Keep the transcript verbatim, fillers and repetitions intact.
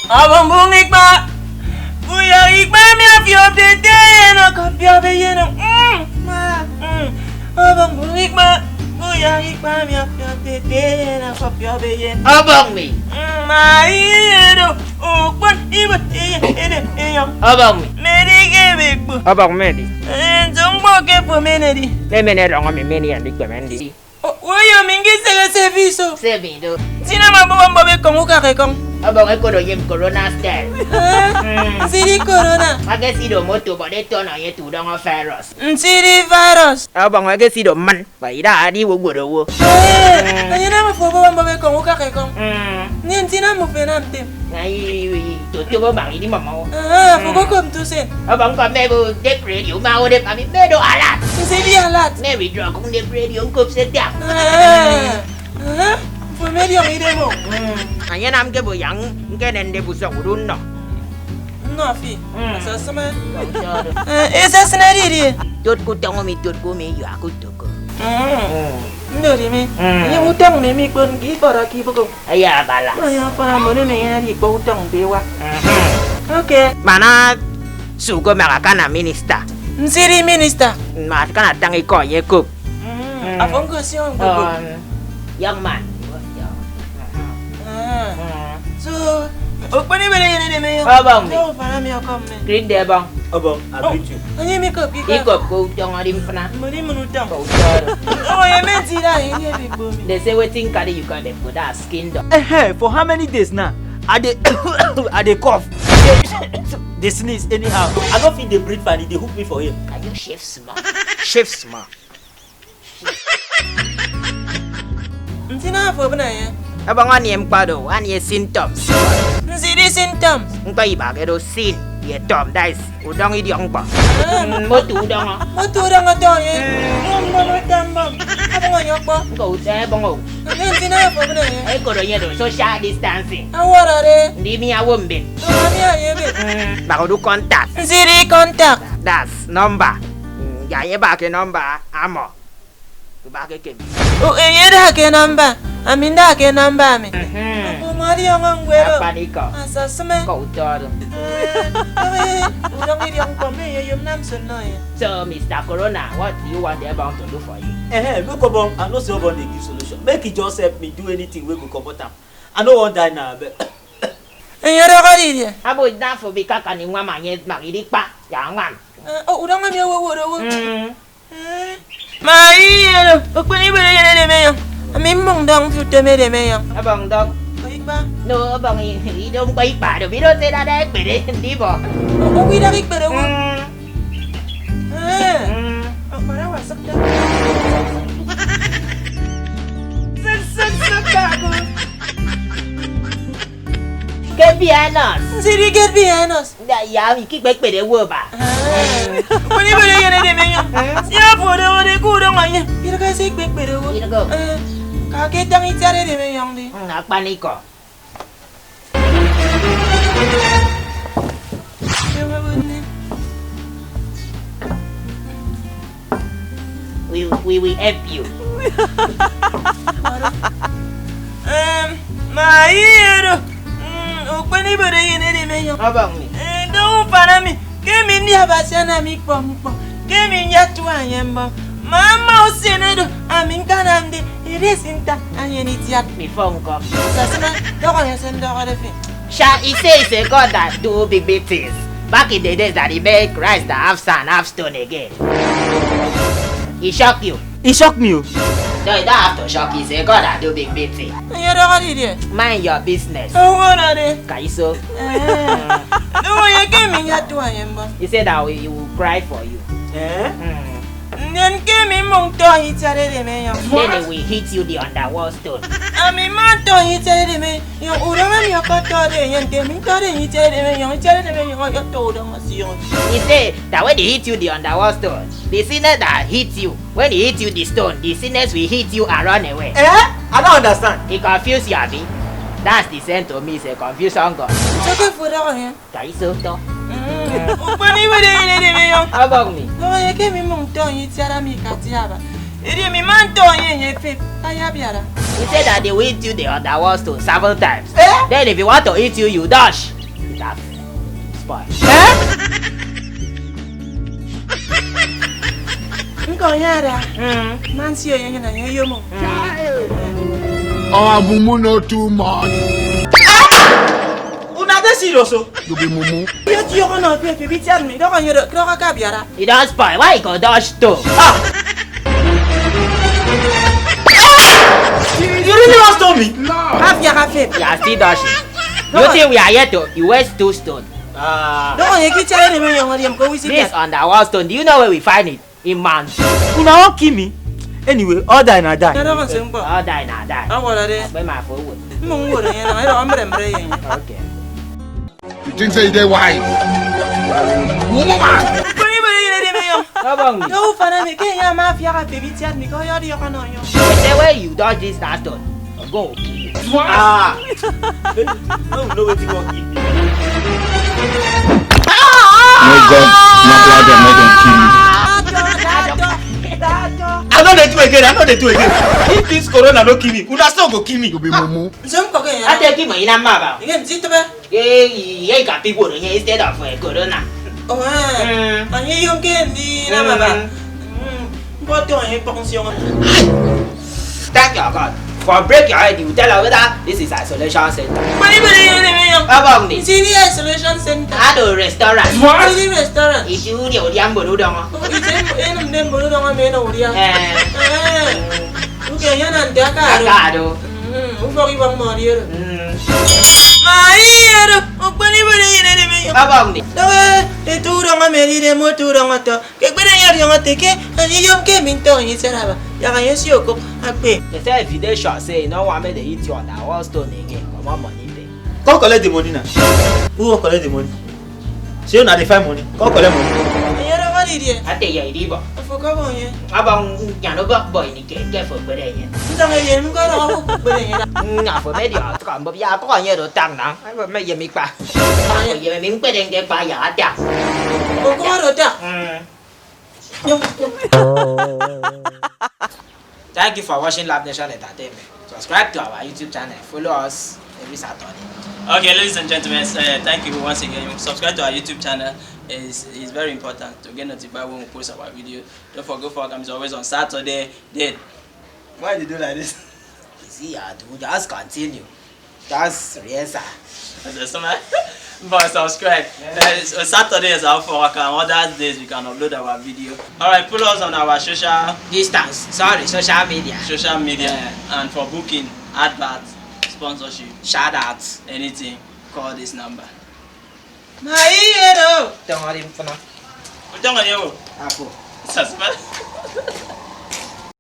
Ọbọñ mbuñ ikpa, uyọk ikpa mi afiọkde ete eyen ọkọfiọk eyen. Mm, ma, mm. Ọbọñ mbuñ ikpa, uyọk ikpa mi afiọkde ete eyen ọkọfiọk eyen. Ọbọñ mi. Mm, ma iye do, ukpọn ibe eyen ede enyọñ. Ọbọñ mi. Medi ke ebe ekpo. Ọbọñ mi edi. Eh, nso mkpọ ke fo menedi. Memen erọñ mi meni andikpeme ndi. O, oyo mi ngi sege service o. Seven do. Ntina ma bobo mbobe kong ukake kong. Ọbọñ ekodo yem corona style. Eh, mm. Nsidi corona. Ake sido moto bọde tono ye tu dongo virus. Nsidi virus. Ọbọñ ake sido man. Ba ida adi wo gwodo wo. Eh, mm. Anye na mafo bobo mbobe kong ukake kong. Mm. Ni ntina mo fe na ntem. Na i, i, i, to, to, bo bang, ini mama wo. Ah, fo ko kom tu sen. Abang ka me bo dep radio, ma wo dep kami, me do alat. Nse di alat. Me withdraw kung dep radio, ngkop se tiang. Ah, ah, fo me di ang ide mo. Hmm. Anya nam ke bo yang, ngke nende bu sok urun no. No fi. Hmm. Asa sama. Eh, esa sena di di. Tot ku tongo mi, tot ku mi, yo aku toko. Hmm. Hmm. Ndori mi. Hmm. Anya utang mi, mi kon ki bara ki boko. Aya bala. Aya para mo ne ya di ko utang dewa. Mhm. Okay. Mana sugo mara kana minister. Nsiri minister. Ma kana tangi ko ye ko. Mm. Mm. Afon ko si on ko. Um, young man. Ah. Mm. So, okponi bere yene de me yo. Abang. So, para mi akom me. Green de bang. Abang, I greet you. Onye mi ko ki ko. Iko ko utang ari mfana. Mo di mo utang. Ko utang. Oh, ye me ti da ye bi gbo mi. They say wetin carry you come dey put that skin down. Eh, for how many days now? I dey, I dey cough. Dey sneeze anyhow. I no fit dey breathe fine. E dey hook me for here. Can you shave small? Shave small. Nti na afo bena ye? Abang ani em kpado, ani e symptoms. Nsi di symptoms. Nkpa iba ke do sin, ye tom, that is udọñ idiọk ñkpọ. Ah. Mm, moto udọñ. Moto udọñ ọtọ ye. Mm. Mbọm mbọm ọtọ mbọm. Abang onye ọkpọ. Nko ute ebọñ o. Nti na afo bena ye? Ekodo ye do social distancing. Awọrọ de. Ndi mi awo mbet. Ami aye mbet. Mm, bago do contact. Nsi di contact. That's number. Mm, ya ye ba ke number amo. Ubak ekem. O, enye da ke nọmba, ami nda ke nọmba mi. Mhm. Okumari ongo ngwero. Akpanikọ. Asasme. Kọ utọrọ. Eh, eh, udọñ idiọk ñkpọ me ye yom nam so no ye. So, Mister Corona, what do you want the Ebon to do for you? Eh, eh, look, Obon, I know say Obon dey give solution. Make e just help me do anything wey go comot am. I no wan die now, abeg. Enye dọkọ di die. Abo da fo bi kaka ni nwa ma nye ma gidi pa. Ya nwa. Eh, o, udọñ mi owo wo do wo. Mm. Ma iyeno, okpon ibere yen edem enyọñ. Ami mmọñ ndọñ mfi utom edem enyọñ. Ọbọñ ndọñ. Ikpa. No, ọbọñ i-, i-, ido mkpọ ikpa do, ido te dada ekpere, ndibọ. O, o, idak ikpere wo. Mm. Eh. Mm. Ọkpara wa sọk da. Sọk, sọk, sọk da ko. Ke Pianos. Nsiri ke Pianos. Ya, ya, ikikpe ekpere wo ba. Ah. Kpere ibere yen edem enyọñ. Hmm? Si afo de ode ku udọñ anye. Ireke se ikpe ekpere wo. Ireke. Eh, ka ke tañ itiat edem enyọñ di. Hmm, akpanikọ. Ewe bo nne. We, we will help you. Em, ma iye do. Mm, okpon ibere yen edem enyọñ. Ọbọñ mi. Eh, do ufana mi. Ke mi ndi Abasi ana mi kpọñ mkpọ. Ke mi ndi atu anye mbọm. Ma ama usen edo, ami nkanamde, eresi nta, anyen itiat. Before nko. Sasana, dọkọ ye se ndọkọde fi. Sha, he say he's a God that do big, big things. Back in the days that he made Christ that have sand, have stone again. He shock you. He shock me o. No, you don't have to shock. He's a God that do big, big things. Enye dọkọ didie? Mind your business. Oworo de. Kaiso. Eh. No, you came in here to I am. He said that we, he will cry for you. Eh? Mm. Then came in mong to he tell me. Then he will hit you the underworld stone. Ami man to he tell me. Yo, udama mi akata de, yan de mi to de he tell me, yo, tell me, yo, yo to udama si yo. He say that when they hit you the underworld stone, the sinners that hit you, when they hit you the stone, the sinners will hit you and run away. Eh? I don't understand. He confuse you, abi? That's the same to me, say confusion God. Check it for that one. Ka iso to. Mm. Ukpani wede yen edem enyọñ. Abọñ mi. Baba ye ke mi mong to ye tiara mi katiaba. Edi mi man to ye ye fit. Ayabiara. He said that they will hit you the underworld stone seven times. Eh? Then if he want to hit you, you dash. It has spoiled. Eh? Nkọ enye ada. Mm. Man si enye na enye yomo. Mm. Ọ abụ mụ na too much. Una dey serious o? You be mumu. Ye ti yoko na pe pe bi tian mi. Doko nyoro, doko ka biara. It don spoil. Why you go dodge stone? Ah! You really wan stone me? No. Half ya half it. You are still dodging. You think we are here to, you waste two stone. Ah. Doko ye ki tian ni me yong odiam ko wisi. This underworld stone, do you know where we find it? In man. Una wan kill me? Anyway, all die na die. Doko nse ngbo. All die na die. Awala de. Be ma for wood. Mo ngoro ye na, ero amre mre ye. Okay. You think say you dey wise? Woman! Bani bani yine deme yo. How about me? Yo, fana mi ke ya ma fi aka baby tiat mi ko yo di yo kano yo. They say where you dodge this last one, I'm gonna kill you. Ah! No, no, wetin go kill me? No, God, not like that, make them kill you. Dado, dado, dado. I no dey do again, I no dey do again. If this corona no kill me, una still go kill me. You be mumu. Nse m kọkọ ya. Ate ki mo ina mma ba. Nge m ti tebe. Ye, ye ka people nye instead of, eh, corona. Oh, eh. Mm. Anyị yo nke ndị na mama. Mm. Mkpọtụ anyị kpọkụ nsị ọnwa. Thank your God. For break your head, you tell her whether this is isolation center. Bani bani yine deme yo. Abang ni. It's in the isolation center. Ado restaurant. What? It's in the restaurant. Iti uri uri ambo no dong. Oh, it's in, in the mbono dong me no uri. Eh. Eh. Uke ya na ndị aka arụ. Aka arụ. Mm, ufọk iwa mmọrị ero. Mm. Ma ihe ero, okpani bere ihe na-eme ya. Abang ni. Dawe, etu ụrọ nwa mere ire m otu ụrọ nwa tọ. Ka ekpere ya rịọ nwata ike, anyị yọm ke mi ntọ anyị seraba. Ya ka anyị si okop, akpe. They say if you dey sure say no one make dey hit you on that wall stone again, comot money pay. Come collect the money now. Who wan collect the money? Say una dey find money. Come collect money. Ayara wari die. Ate ya iribo. Afo ka bo ye. Aba nyano ba boy ni ke ke fo gbere ye. Nta me ye mu ka ro ko gbere ye. Nya fo me dia to kan bo ya ko nye do tang na. Aba me ye mi pa. Ye mi gbere nge pa ya ata. Ko ko ro ta. Mm. Thank you for watching Lab Nation Entertainment. Subscribe to our YouTube channel. Follow us every Saturday. Okay, ladies and gentlemen, uh, thank you once again. Subscribe to our YouTube channel. It's, it's very important to get notified when we post our video. Don't forget, for is always on Saturday. Then, why you do like this? You see, I do. Just continue. That's rehearsal. That's a summer. But subscribe. Uh, so Saturday is our for work, and other days we can upload our video. All right, follow us on our social distance. Sorry, social media. Social media. Yeah. And for booking, advert, sponsorship, shout out, anything, call this number. My hero. Don't worry, for now. Don't worry, oh. Apple. Subscribe.